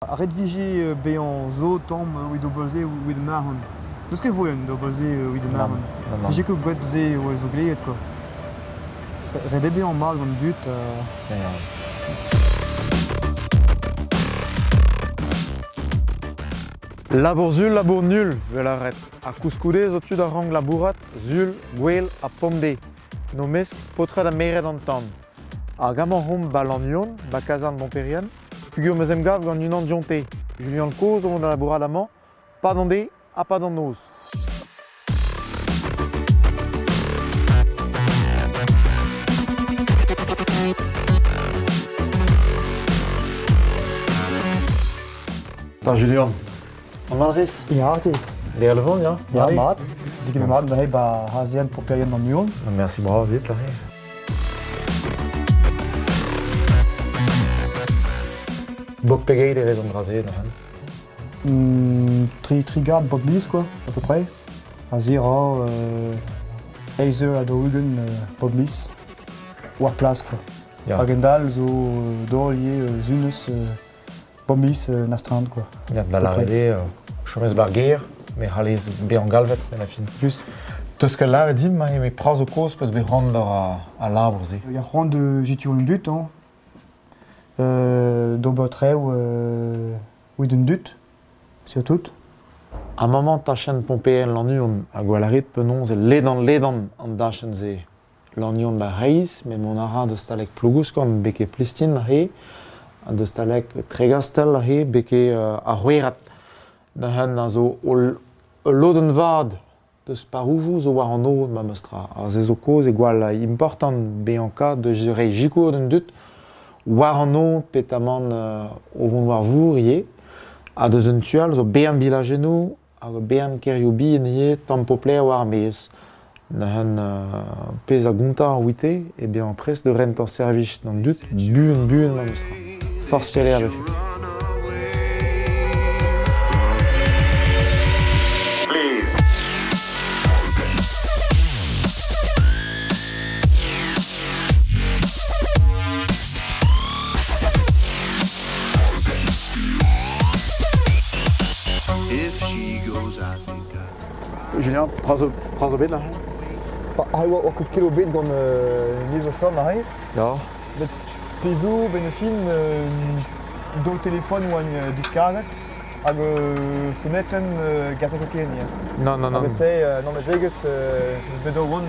Ret 'vije bezañ zo tamm evit ober se evit an arc'hant. N'eus ket voaien d'ober se evit an arc'hant. 'Vije ket gwraet se oa zo gleet quoi. Ret eo bezañ mat gant an dud. Labour sul, labour nul, 'vel lâret. Ha koulskoude zo tud a rank labourat sul, gouel ha pemdez. 'N o mesk paotred ha merc'hed an tan. Hag amañ omp 'ba Lannuon, 'ba kazarn Bomperien, Peogwir 'm eus emgav gant unan dionte, Julian Kozh o vont da labourat amañ, 'pad an deiz ha 'pad an noz. Da Julian, an adres? Ya, te. Berlevon, ya? Ya, mat. Digemer mat neuze ba azean pomperien an Uon. Merci bras dit, là. Bok pegeit e rez an dra-se neuze? Tri, tri gard bop miz quoi, à peu près. A zera eizh eur ha 40 bop miz. War plas quoi. Ya. Hag endal zo dor ivez zunez bop miz n'astrant quoi. Ya, da lâret eo, chomez 'bar gêr, me c'hallez bezañ galvet a la fin. Just. Teus ket lâret din ma eo pras zo kozh peus bet c'hoant d'ober al labour-se. Il y a c'hoant de jitur an dud, hein. D'ober traoù evit an dud, surtout. Amañ tachenn pompeer Lannuon ha gwall a rit penaos e ledan-ledan an dachenn-se. Lannuon da reizh, met mont a ra deus talek Plougouskant beke Plistin aze, ha deus talek Tregastell aze beke ar C'houerad. Neuze a zo ul lodenn vat deus paroujoù zo war an aod memes tra. Ha se zo kaoz eo gwall important bezañ kad da reiñ sikour d'an dud war an aod petamant o vont war vor ivez. Ha deus un tu all zo bern bilajennoù hag bern kêrioù bihan ivez tamm popler war ar maez. Neuze pezh a gontañ ouite eo bezañ prest da rentañ servij d'an dud buan-buan memes tra. Forzh pelec'h e vefe. Julien, pras zo bet neuze? Ah, oa ket kelo bet gant ni zo chom aze. Ya. Met pezh zo, benn ar fin, daou telefon oa diskarget hag sonetenn gazet ket ken. Non, non, non. Hag se, non, mais zegez, eus bet o vont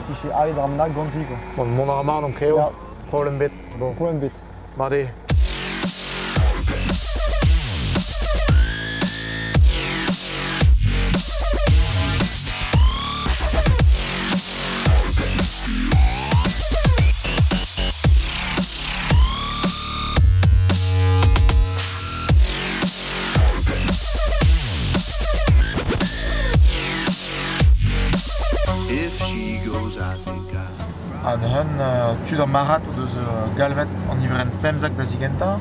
vije aet ar nag ganti, quoi. Bon, mont a ra mat an treo. Ya. Problem bet. Bon. Problem bet. Mat eo. Ha neuze tud ar marc'had o deus galvet an niverenn 15 da zigentañ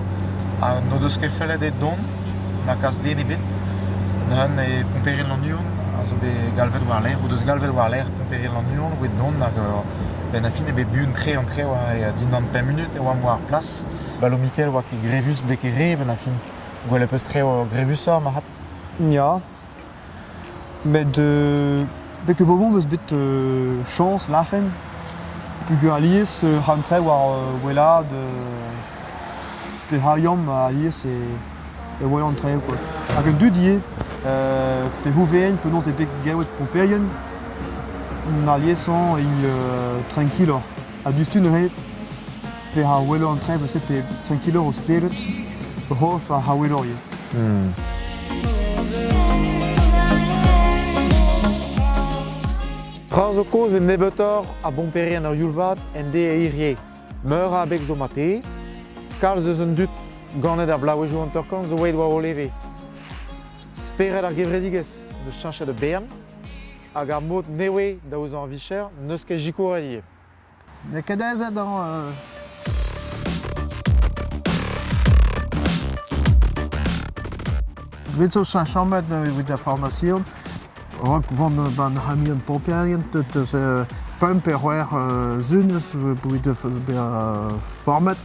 ha n'o deus ket fellet dezhe dont na kas den ebet. Neuze e Pomperien Lannuon a zo bet galvet war-lerc'h, o deus galvet war-lerc'h Pomperien Lannuon evit dont hag benn ar fin eo bet buan-tre an traoù dindan pemp munut e oamp war plas. Balo-Mikel oa ket grevus betek re benn ar fin. Gwelet 'peus traoù grevusoc'h marc'had? Ya. Met bet ket 'm eus bet chañs lârfen peogwir alies an traoù war wellaat pe a-yamm alies e welan traoù quoi. Hag an dud ivez pe c'houveent penaos eo bet galvet pomperien aliesañ int trankiloc'h ha diouzhtu neuze pe a welo an traoù se pe trankiloc'h o spered c'hof a welo ivez. Pras zo kozh met nebeutoc'h a bomperien ur youl vat en dez hirie. Meur a abeg zo mat-eo. Kalz eus an dud ganet er bloavezhioù 50 zo aet war o leve. Spered ar gevredigezh n'eus cheñchet a bern hag ar mod nevez da aozañ ar vicher n'eus ket sikouret ivez. N'eo ket aezet hañ. Bet zo cheñchamet evit ar formasion. Raok vont ban c'hamion pomperien deus pemp pe c'hwec'h zun eus evit bezañ formet.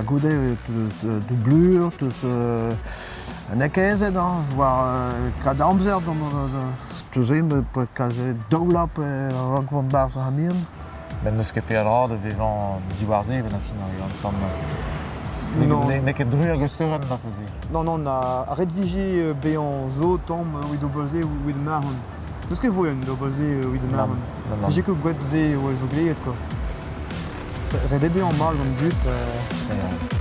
goude teus doublure, teus n'eo ket aezet hañ, war kad amzer teus aet kaze daou lap a-raok vont 'barzh ar c'hamion. Met n'eus ket peadra da vevañ diwar-se a-benn ar fin, an tamm. Non. N'eo ket dru hag eusteurenn da se. Non, non, na ret vije bezañ zo tamm evit ober se evit an arc'hant. N'eus ket voien d'ober se evit an arc'hant. Non, non. Vije ket gwraet se oa zo gleet quoi. Ret eo bezañ mat gant an dud. Yeah.